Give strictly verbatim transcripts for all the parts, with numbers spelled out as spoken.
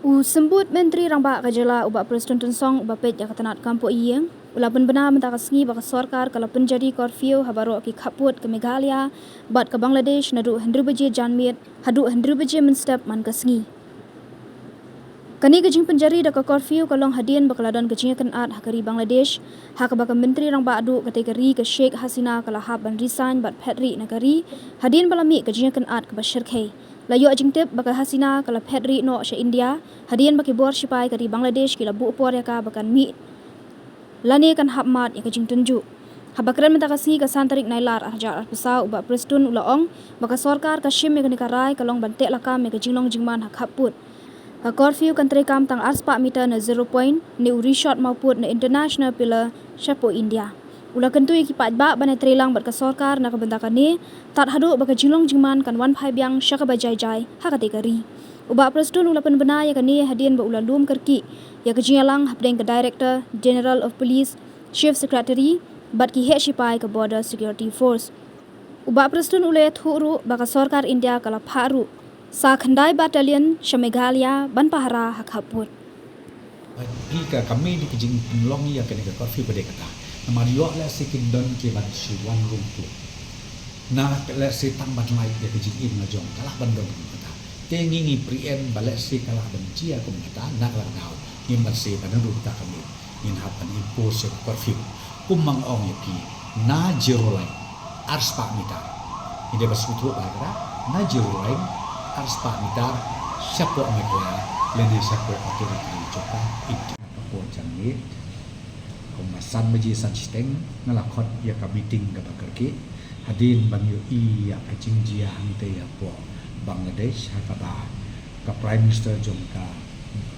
U Symbud Myntri Rangbah ka jylla u Bah Prestone Tynsong uba peit ïa ka tnat kam poh ïing u la pynbna mynta ka sngi ba ka sorkar ka la pynjari curfew ha baroh ki khappud ka Meghalaya bad ka Bangladesh naduh hynriew baje janmiet haduh hynriew baje mynstep man ka sngi. Kane ka jingpynjari da ka curfew ka long hadien ba ka la don ka jingïakynad ha ka ri Bangladesh, ha kaba ka Myntri Rangbah duh katei ka ri ka Sheikh Hasina ka la hap ban resign bad phet rieh na ka ri hadien ba la mih ka jingïakynad kaba shyrkhei. La ïoh jingtip ba ka Hasina ka la phet rieh noh sha India hadien ba ki bor shipai ka ri Bangladesh ki la buh por ïa ka ba kan mih lane kan hap mad ïa ka jingtynjuh. Haba kren mynta ka sngi ka san tarik Nailar arhajar arphew saw u Bah Prestone u la ong ba ka sorkar ka shim ïa kane ka rai ka long ban teh lakam ïa ka jinglong jingman ha khappud. Ka curfew kan treikam tang arspah meter na Zero Point ne u Resort Mawpud na International Pillar shapoh India. U la kyntu ïa ki paidbah ban ïatreilang bad ka sorkar na ka bynta kane tad haduh ba ka jinglong jingman kan wan phai biang sha kaba jai jai ha katei ka ri. U Bah Prestone u la pynbna ïa kane hadien ba u la lum kyrkieh ïa ka jingïalang hapdeng ka Director General of Police, Chief Secretary bad ki heh shipai ka Border Security Force. U Bah Prestone u la ïathuh ruh ba ka sorkar India ka la phah ruh sa khyndai battalion sha Meghalaya ban pahara ha khappud. Phi ka kmie dei ka jingpynlong ïa kane ka curfew ba dei kata. Namar ïoh lehse kin don kiba shu wan rung plu. Na lehse tang ban lait ïa ka jingim la jong ka lah ban don kata. Te ngi ngi preempt ba lehse ka lah ban jia kum kata na ka la ka daw ngim ban seh ban ruh kata ka mih. Ngin hap ban impose ïa ka curfew. Kum ma nga ong ïa phi na Zero Line arspah meter. Ngi dei ban sngewthuh ba kata na Zero Line arspah meter shapoh Meghalaya lane shapoh Territory jong ka India. Ka por janmiet kumba san baje san shiteng nga la khot ïa ka meeting kaba kyrkieh hadien ba ngi ïohi ïa ka jingjia hangtei hapoh Bangladesh ha kaba ka Prime Minister jong ka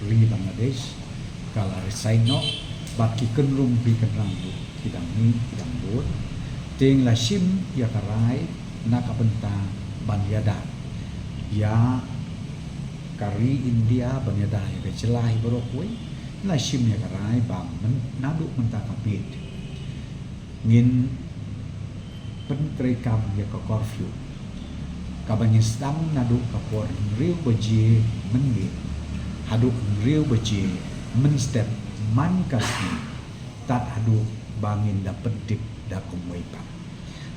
ri Bangladesh ka la resign noh bad ki kynrum ki kynrang ruh ki dang mih ki dang bud. Te ngi la shim ïa ka rai na ka bynta ban ïada ïa ka ri India ban ïada ïa ka jylla hi baroh kawei. Ngi la shim ïa ka rai ba myn- naduh mynta ka miet ngin pyntreikam ïa ka curfew kaba ngin sdang naduh ka por hynriew baje mynmiet haduh hynriew baje mynstep man ka sngi tad haduh ba ngin da pyntip da kumwei pat.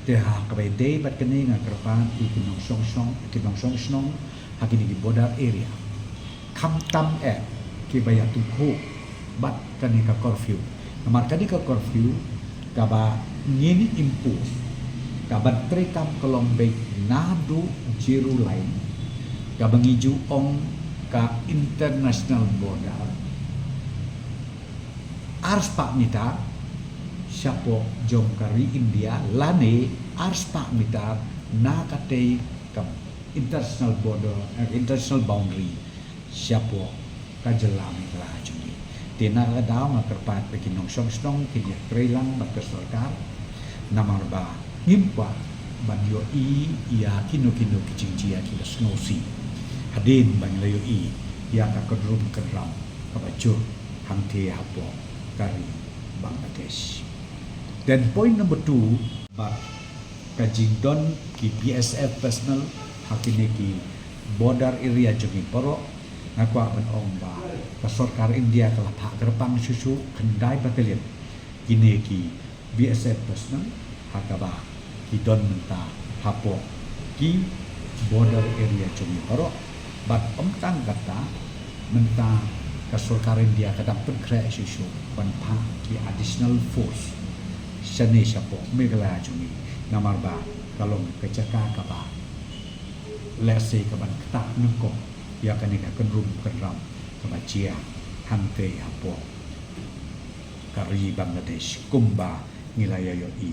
Te ha kaba ïadei bad kane nga kyrpad ïa ki nongshong shnong, ki nongshong shnong ha kine ki border area. Khamtam eh kiba ïatyngkhuh bad kane ka curfew. Namar kane ka curfew kaba ngin impose kaba treikam ka long beit naduh Zero Line kaba ngi ju ong ka international border. Arspah meter shapoh jong ka ri India lane arspah meter na katei ka international border, eh, international boundary shapoh ka jylla Meghalaya jong ngi. Te na ka daw nga kyrpad ba ki nongshong shnong kin ïatreilang bad ka sorkar namar ba ngim kwah ban ïohi ïa kino kino ki jingjia kiba sngewsih hadien ba ngi la ïohi ïa ka kynrum kynram kaba jur hangtei hapoh ka ri Bangladesh. Then point number two, ba ka jingdon ki B S F personnel ha kine ki border area jong ngi baroh, nga kwah ban ong ba ka sorkar India ka la phah kyrpang shuh shuh khyndai battalion kine ki B S F personnel ha kaba ki don mynta hapoh ki border area jong ngi baroh. Bad ym tang kata, mynta ka sorkar India ka dang pynkhreh shuh shuh ban phah ki additional force shane shapoh Meghalaya jong ngi namar ba ka long ka jaka kaba lehse kaban ktah nyngkong ïa kane ka kynrum kynram kaba jia hangtei hapoh ka ri Bangladesh kumba ngi la ïa ïohi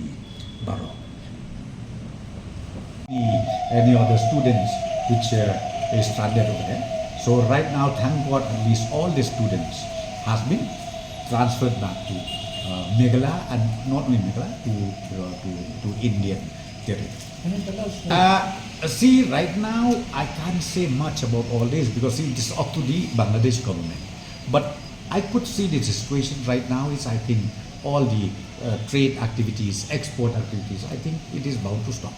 baroh. Any other students which, uh, is stranded over there. So right now, thank God, at least all the students has been transferred back to, uh, Meghalaya, and not only Meghalaya, to, uh, to, to Indian territory. Can you tell us, uh, see, right now, I can't say much about all this because it is up to the Bangladesh government. But I could see the situation right now is, I think, all the, uh, trade activities, export activities, I think it is bound to stop.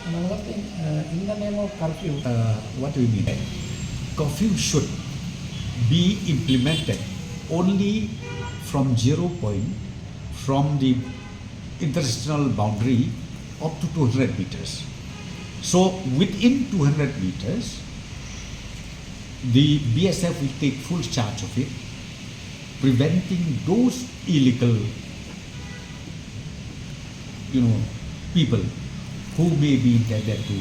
And another thing, uh, in the name of curfew. Uh, what do you mean? Curfew should be implemented only from zero point from the international boundary up to two hundred meters. So within two hundred meters, the B S F will take full charge of it, preventing those illegal, you know, people who may be intended to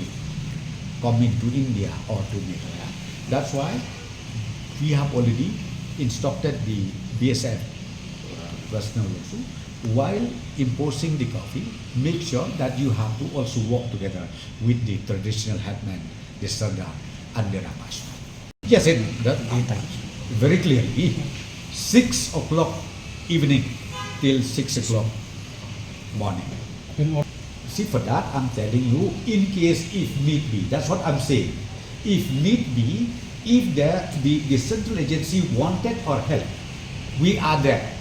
come into India or to Meghalaya. That's why we have already instructed the B S F, uh, personnel also, while imposing the curfew, make sure that you have to also work together with the traditional headman, the Sardar, and the Rangbah Shnong. Yes, it, that, it, very clearly, six o'clock evening till six o'clock morning. See, for that, I'm telling you, in case if need be, that's what I'm saying. If need be, if the, the, the central agency wanted our help, we are there.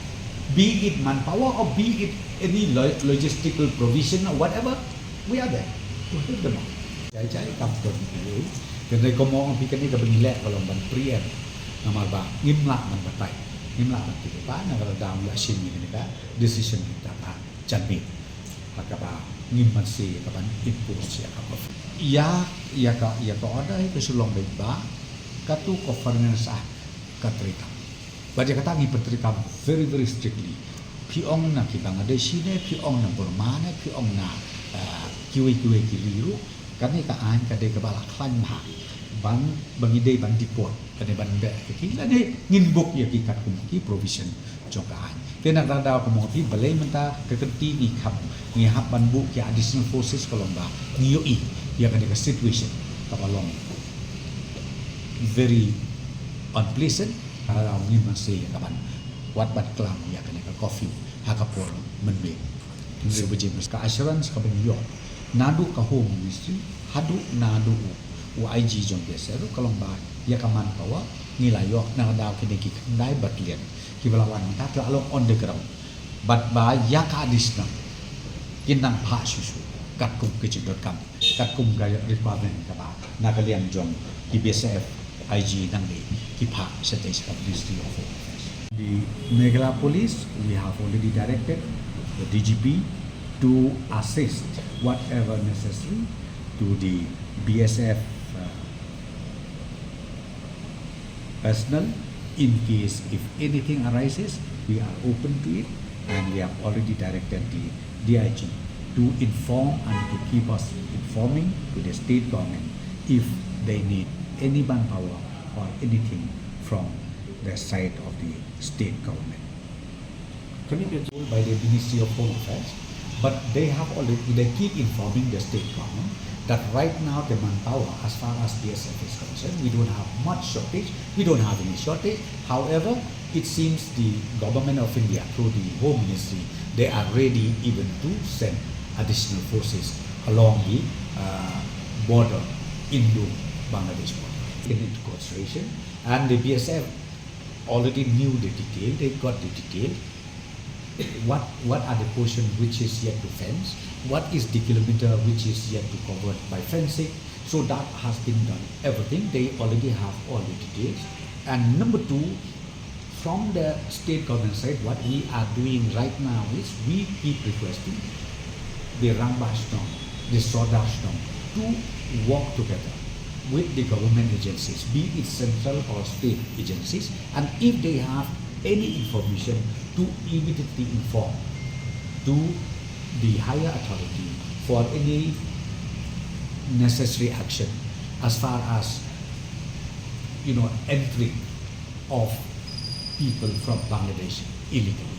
Be it manpower or be it any lo-, logistical provision or whatever, we are there to help them out. Jai jai kam don phi. Kane ka mong phi kane ka ban leh ka long ban preempt. Namar ba ngim lah ban batai. Ngim lah ban tip ba na ka daw la shim ni kane ka decision ni ta ba jan ni. Ha kaba ngim ban si ka ban impose ïa ka. Ïa, ïa ka, ïa ka order ïa ka shu long ba ba katu ka furnace ah ka treikam. Bad ïa kata ngi pyntreikam very, very strictly. Phi ong na ki Bangladeshi ne, phi ong na Burma ne, phi ong na, ah, kiwei kiwei ki ri ruh, kane ka aiñ ka dei kaba la khlaiñ bha ban, ba ngi dei ban deport, kane ban beh ïa ki, lane ngin bok ïa ki katkum ki provision jong ka aiñ. Te na kata ka daw kumno phi balei mynta ka kynti ngi kham, ngi hap ban bok ki additional forces ka long ba ngi ïohi ïa kane ka situation kaba long very unpleasant. Ka la daw ngim ban seh ïa ka ban wat ban klam ïa kane ka curfew ha ka por mynmiet. Hynriew baje mynstep. Ka assurance kaba ngi ïoh naduh ka Home Ministry haduh naduh u, u I G jong B S F ruh ka long ba ïa ka manpower ngi la ïoh na ka daw kine ki khyndai battalion kiba la wan mynta ki la long on the ground. Bad ba ïa ka additional kin nang phah shuh shuh katkum ka jingdonkam, katkum ka requirement kaba na ka liang jong ki B S F I G nangne ki phah shatei sha ka Ministry of Home Affairs. The Meghalaya Police, we have already directed the D G P to assist whatever necessary to the B S F, uh, personnel. In case if anything arises, we are open to it, and we have already directed the D I G to inform and to keep us informing to the state government if they need any manpower or anything from the side of the state government. Can you please told by the Ministry of Home Affairs, but they have already, they keep informing the state government that right now the manpower, as far as B S F is concerned, we don't have much shortage, we don't have any shortage. However, it seems the government of India, through the Home Ministry, they are ready even to send additional forces along the, uh, border, Indo-Bangladesh border, in, into consideration. And the B S F already knew the detail, they got the detail. What, what are the portion which is yet to fence? What is the kilometer which is yet to covered by fencing? So that has been done, everything. They already have all the details. And number two, from the state government side, what we are doing right now is we keep requesting the Rangbah Shnong, the Sordar Shnong to work together with the government agencies, be it central or state agencies, and if they have any information, to immediately inform to the higher authority for any necessary action as far as, you know, entry of people from Bangladesh illegally.